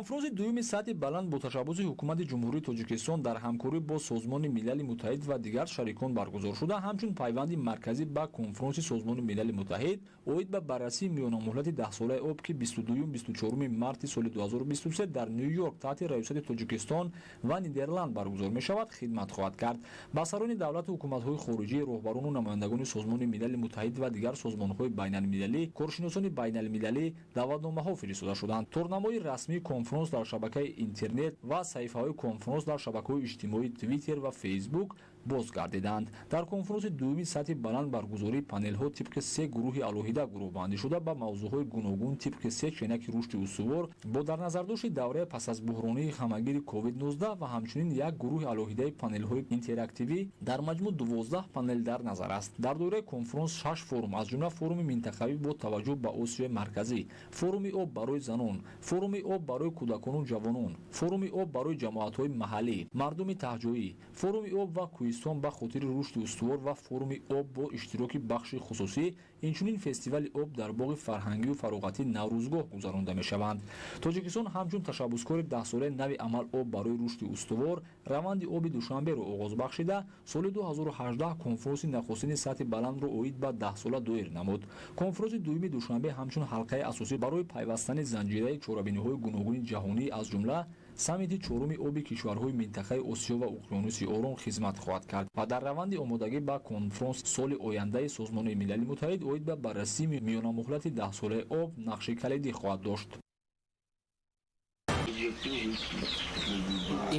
Конфронси дуюми сатҳи баланд бо ташаббуси Ҳукумати Ҷумҳурии Тоҷикистон дар ҳамкорӣ бо Созмони Милали Муттаҳид ва дигар шарикон баргузор шуда, ҳамчун пайванди марказӣ ба конфронси Созмони Милали Муттаҳид оид ба баррасии миёнамуҳлати даҳсолаи об, ки 22-24 марти соли 2023 дар Ню-Йорк таҳти раёсати Тоҷикистон ва Нидерланд баргузор мешавад, хидмат хоҳад кард. Ба сарони давлату ҳукуматҳои хориҷӣ, роҳбарону намояндагони Созмони Милали Муттаҳид ва дигар созмонҳои байналмилалӣ, коршиносони байналмилалӣ даъватномаҳо фиристода шуданд. Торнамои расмии конфронс дар шабакаи интернет ва саҳифаҳои конфронс дар шабакаҳои иҷтимоии Твиттер ва Фейсбук боз гардиданд. Дар конфронси дуюми сатҳи баланд баргузории панелҳо тибқи се гурӯҳи алоҳида гурӯҳбандӣ шуда, ба мавзӯъҳои гуногун тибқи се ченаки рушди устувор бо дар назардошти давраи пас аз буҳронии ҳамагири COVID-19 ва ҳамчунин як гурӯҳи алоҳидаи панелҳои интерактивӣ дар маҷмӯъ 12 панел дар назар аст. Дар доираи конфронс шаш форум, аз ҷумла форуми минтақавӣ бо таваҷҷӯҳ ба Осиёи Марказӣ, форуми об барои занон, форуми об барои кӯдакону ҷавонон, форуми об барои ҷамоатҳои маҳаллӣ, мардуми таҳҷоӣ, форуми об ва кӯҳистон ба хотири рушди устувор ва форуми об бо иштироки бахши хусусӣ, инчунин фестивали об дар боғи фарҳангию фароғатии Наврӯзгоҳ гузаронда мешаванд. Тоҷикистон ҳамчун ташаббускори даҳсолаи нави амал «Об барои рушди устувор» раванди оби Душанберо оғоз бахшида, соли 2018 конфронси нахустини сатҳи баландро оид ба даҳсола доир намуд. Конфронси дуюми Душанбе ҳамчун ҳалқаи асосӣ барои пайвастани занҷираи чорабиниҳои гуногуни ҷаҳонӣ, аз ҷумла саммити чоруми оби кишварҳои минтақаи Осиё ва Уқёнуси Ором хизмат хоҳад кард ва дар раванди омодагӣ ба конфронс соли ояндаи Созмони Милали Муттаҳид оид ба баррасии миёнамуҳлати даҳсолаи об нақши калидӣ хоҳад дошт.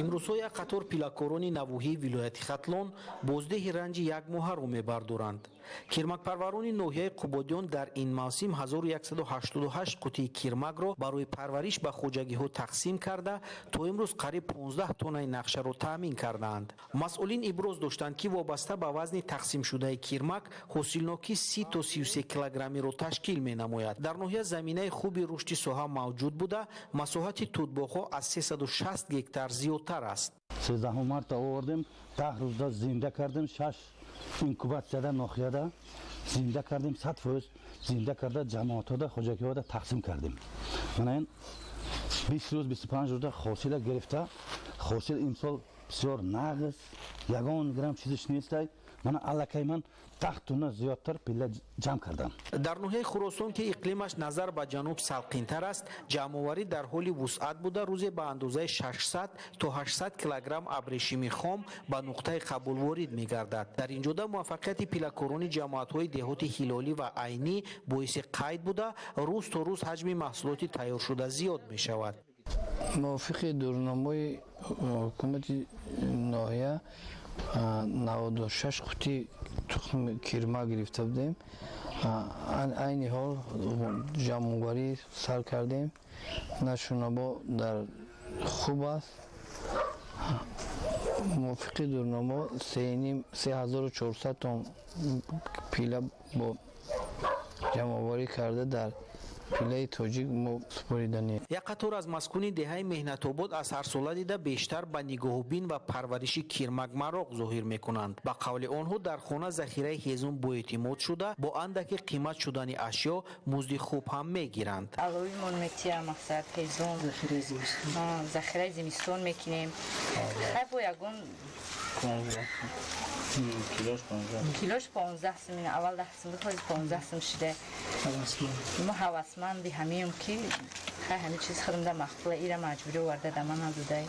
Имрӯзҳо як қатор пиллакорони навоҳии вилояти Хатлон боздиҳи ранҷи як моҳаро мебардоранд. Кирмакпарварони ноҳияи Қубодиён дар ин мавсим 1188 қутии кирмакро барои парвариш ба хоҷагиҳо тақсим карда, то имрӯз қариб 15 тоннаи нақшаро таъмин кардаанд. Масъулин иброз доштанд, ки вобаста ба вазни тақсимшудаи кирмак ҳосилнокӣ 30 то 33 килограммиро ташкил менамояд. Дар ноҳия заминаи хуби рушди соҳа мавҷуд буда, масоҳати тутбоғҳо аз 360 гектар зиёдтар аст. 13 марта овардем, 10 рӯзда зинда кардем, шаш инкубатсияда ноҳияда зинда кардем, 100% зинда карда, ҷамоатҳода, хоҷагиҳода тақсим кардем. Мана ин 20 рӯз, 25 рӯзда ҳосила гирифта. Ҳосил имсол бисёр нағз, ягон грамм чизиш нестай. Мана аллакай ман 10 тонна зиёдтар пилла ҷамъ кардам. Дар ноҳияи Хуросон, ки иқлимаш назар ба ҷануб салқинтар аст, ҷамъоварӣ дар ҳоли вусъат буда, рӯзе ба андозаи 600 то 800 килограмм абрешими хом ба нуқтаи қабул ворид мегардад. Дар ин ҷода муваффақияти пиллакорони ҷамоатҳои деҳоти Ҳилолӣ ва Айнӣ боиси қайд буда, рӯз то рӯз ҳаҷми маҳсулоти тайёршуда зиёд мешавад. Мувофиқи дурнамои ҳукумати ноҳия 96 қутӣ тухми кирма гирифта будем. Айни ҳол ҷамъоварӣ сар кардем. Нашунабо дар хуб аст. Мувофиқи дурнамо 3400 тон пила бо ҷамъоварӣ карда, дар пилаи тоҷик мо супориданем. Як қатор аз маскуни деҳаи Меҳнатобод аз ҳарсола дида бештар ба нигоҳубин ва парвариши кирмак мароқ зоҳир мекунанд. Ба қавли онҳо, дар хона захираи ҳезум боэътимод шуда, бо андаке қимат шудани ашё музди хуб ҳам мегиранд. Аловимон метия, мақсад, ҳезум, захираи зимистон мекунем. Хай, бо ягон килош 15 сум, аввал 10 сум буд, ҳозир 15 сум шида. Мо ҳавасманди ҳамием, ки хай, ҳамин чиз худамда махфула, ира маҷбурӣ оварда да ман надодай,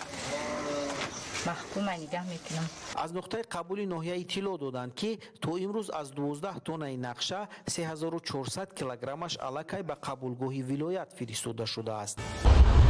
махфул ман нигаҳ мекунам. Аз нуқтаи қабули ноҳия иттилоъ доданд, ки то имрӯз аз 12 тоннаи нақша 3400 килограммаш аллакай ба қабулгоҳи вилоят фиристода шудааст.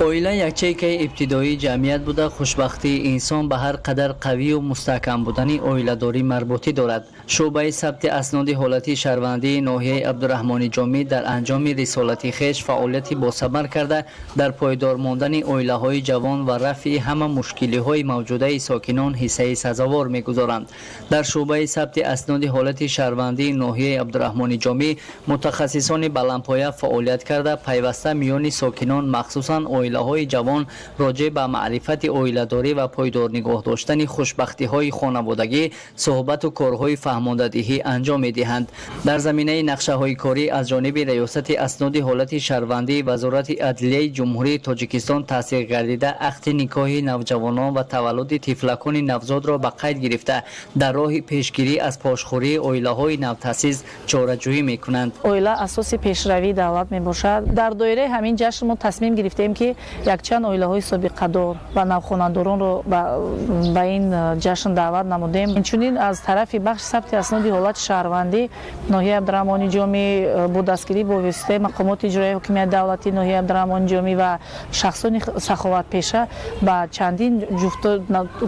Оила ячейкаи ибтидоии ҷамъият буда, хушбахтии инсон ба ҳар қадар қавию мустаҳкам будани оиладорӣ марбутӣ дорад. Шӯъбаи сабти асноди ҳолати шаҳрвандии ноҳияи Абдураҳмони Ҷомӣ дар анҷоми рисолати хеш фаъолияти босамар карда, дар пойдор мондани оилаҳои ҷавон ва рафъи ҳама мушкилиҳои мавҷудаи сокинон ҳиссаи сазовор мегузоранд. Дар шӯъбаи сабти асноди ҳолати шаҳрвандии ноҳияи Абдураҳмони Ҷомӣ мутахассисони баландпоя фаъолият карда, пайваста миёни сокинон, махсусан. оилаҳои ҷавон роҷеъ ба маърифати оиладорӣ ва пойдор нигоҳ доштани хушбахтиҳои хонаводагӣ суҳбату корҳои фаҳмондадиҳӣ анҷом медиҳанд. Дар заминаи нақшаҳои корӣ аз ҷониби Раёсати асноди ҳолати шаҳрвандии Вазорати адлияи Ҷумҳурии Тоҷикистон тасдиқ гардида, ақди никоҳи навҷавонон ва таваллуди тифлакони навзодро ба қайд гирифта, дар роҳи пешгирӣ аз пошхӯрии оилаҳои навтаъсис чораҷӯӣ мекунанд. Оила асоси пешравии давлат мебошад. Дар доираи ҳамин ҷашн мо тасмим гирифтем, ки якчанд оилаҳои собиқадор ва навхонадоронро ба ин ҷашн даъват намудем. Инчунин аз тарафи бахши сабти асноди ҳолати шаҳрвандӣ ноҳияи Абдураҳмони Ҷомӣ бо дастгирӣ бо воситаи мақомоти иҷроияи ҳокимияти давлатии ноҳияи Абдураҳмони Ҷомӣ ва шахсони саховатпеша ба чандин ҷуфт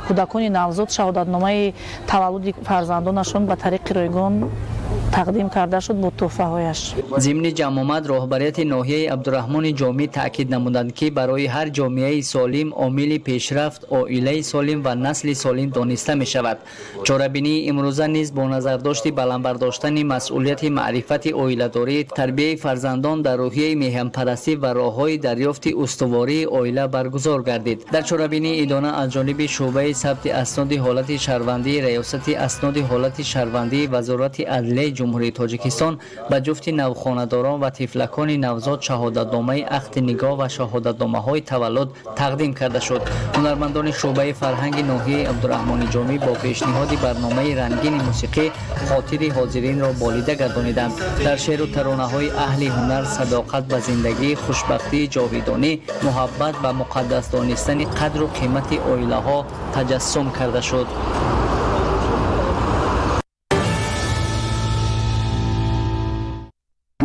кӯдакони навзод шаҳодатномаи таваллуди фарзандонашон ба тариқи ройгон тақдим карда шуд бо тӯҳфаҳояш. Зимни ҷамъомад роҳбарияти ноҳияи Абдураҳмони Ҷомӣ таъкид намуданд, ки барои ҳар ҷомеаи солим омили пешрафт оилаи солим ва насли солим дониста мешавад. Чорабинии имрӯза низ бо назардошти баланд бардоштани масъулияти маърифати оиладорӣ, тарбияи фарзандон дар рӯҳияи меҳанпарастӣ ва роҳҳои дарёфти устувории оила баргузор гардид. Дар чорабинии идона аз ҷониби шӯъбаи сабти асноди ҳолати шаҳрвандии Раёсати асноди ҳолати шаҳрвандии Вазорати адлияи Ҷумҳурии Тоҷикистон ба ҷуфти навхонадорон ва тифлакони навзод шаҳодатномаи ақди нигоҳ ва шаҳодатномаҳои таваллуд тақдим карда шуд. Ҳунармандони шӯъбаи фарҳанги ноҳияи Абдураҳмони Ҷомӣ бо пешниҳоди барномаи рангини мусиқӣ хотири ҳозиринро болида гардониданд. Дар шеъру таронаҳои аҳли ҳунар садоқат ба зиндагӣ, хушбахтии ҷовидонӣ, муҳаббат ва муқаддас донистани қадру қимати оилаҳо таҷассум карда шуд.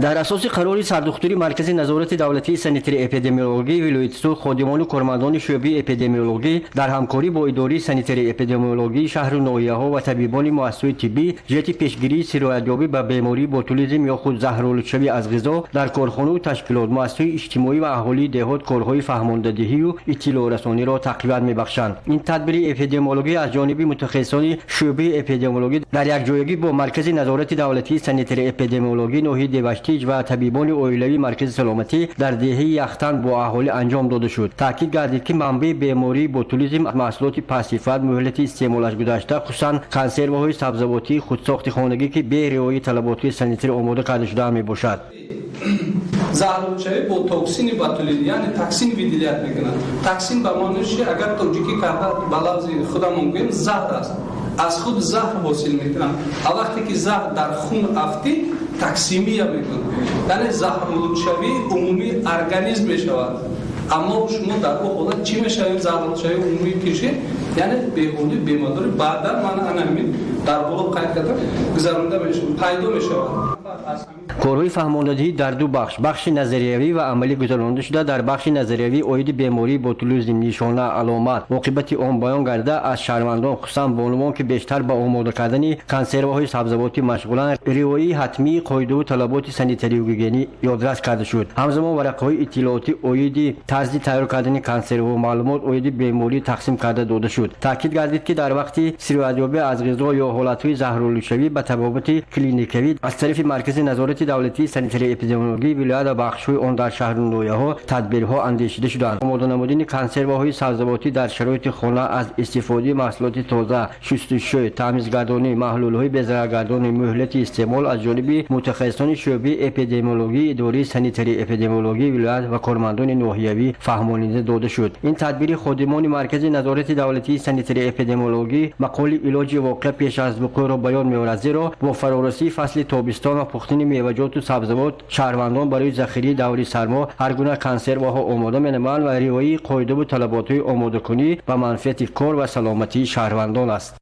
Дар асоси қарори сардухтури Маркази назорати давлатии санитарии эпидемиологии вилояти Суғд, ходимону кормандони шӯъбаи эпидемиологӣ дар ҳамкорӣ бо идораи санитарии эпидемиологии шаҳру ноҳияҳо ва табибони муассисаҳои тиббӣ ҷиҳати пешгирии сироятёбӣ ба бемории ботулизм ё худ заҳролудшавӣ аз ғизо дар корхонаву ташкилот, муассисаҳои иҷтимоӣ ва аҳолии деҳот корҳои фаҳмондадиҳию иттилоърасониро тақвият мебахшанд. Ин тадбири эпидемиологӣ аз ҷониби мутахассисони шӯъбаи эпидемиологӣ дар якҷоягӣ бо Маркази назорати давлатии санитарии эпидемиологии ноҳияи Деваштич ва табибони оилавии Маркази саломатӣ дар деҳаи Яхтан бо аҳолӣ анҷом дода шуд. Таъкид гардид, ки манбаи бемории ботулизм маҳсулоти пастсифат, муҳлати истеъмолаш гузашта, хусусан консерваҳои сабзавотии худсохти хонагӣ, ки бе риояи талаботи санитарӣ омода карда шудаанд, мебошад. Заҳролудшавӣ бо токсини ботулин, яъне токсин выделять мекунад. Токсин ба маънои чи, агар тоҷикӣ карда ба лафзи худамон гӯем, заҳр аст. Аз худ заҳр ҳосил мекунанд. А вақте ки заҳр дар хун афтид, токсемия мекунад, яъне заҳролудшавии умумии организм мешавад. Аммо шумо дар он ҳолат чӣ мешавем? Заҳролудшавии умумӣ кишид, яъне беҳудӣ бемадорӣ баъдан ман ана ҳамин дар боло қайд кардам гузаронда пайдо мешавад. Корҳои фаҳмондадиҳӣ дар ду бахш, бахши назариявӣ ва амалӣ гузаронида шуда, дар бахши назариявӣ оиди бемории ботулизм, нишона, аломат, оқибати он баён гарда, аз шаҳрвандон, хусусан бонувон, ки бештар ба омода кардани консерваҳои сабзавотӣ машғуланд, риояи ҳатмии қоидаву талаботи санитарию гигиенӣ ёдрас карда шуд. Ҳамзамон варақаҳои иттилоотӣ оиди тарзи тайёр кардани консерву маълумот оиди беморӣ тақсим карда дода шуд. Таъкид гардид, ки дар вақти сироятёбӣ аз ғизо ё ҳолатҳои заҳролудшавӣ ба табобати клиникавӣ аз тарафи Маркази назорати давлатии санитарии эпидемиологии вилоят ва бахшҳои он дар шаҳру ноҳияҳо тадбирҳо андешида шуданд. Омода намудани консерваҳои сабзавотӣ дар шароити хона аз истифодаи маҳсулоти тоза, шустушӯй, тамизгардонӣ, маҳлулҳои безараргардонӣ, муҳлати истеъмол аз ҷониби мутахассисони шӯъбаи эпидемиологии идораи санитарии эпидемиологии вилоят ва кормандони ноҳиявӣ фаҳмонида дода шуд. Ин тадбири ходимони Маркази назорати давлатии санитарии эпидемиологӣ мақоли илоҷи воқеа пеш аз вуқӯъро баён меорад, зеро бо фарорасии фасли тобистон ва пухтани меваҷоту сабзавот шаҳрвандон барои захираи даври сармо ҳар гуна консерваҳо омода менамоянд ва риояи қоидаву талаботҳои омодакунӣ ба манфиати кор ва саломатии шаҳрвандон аст.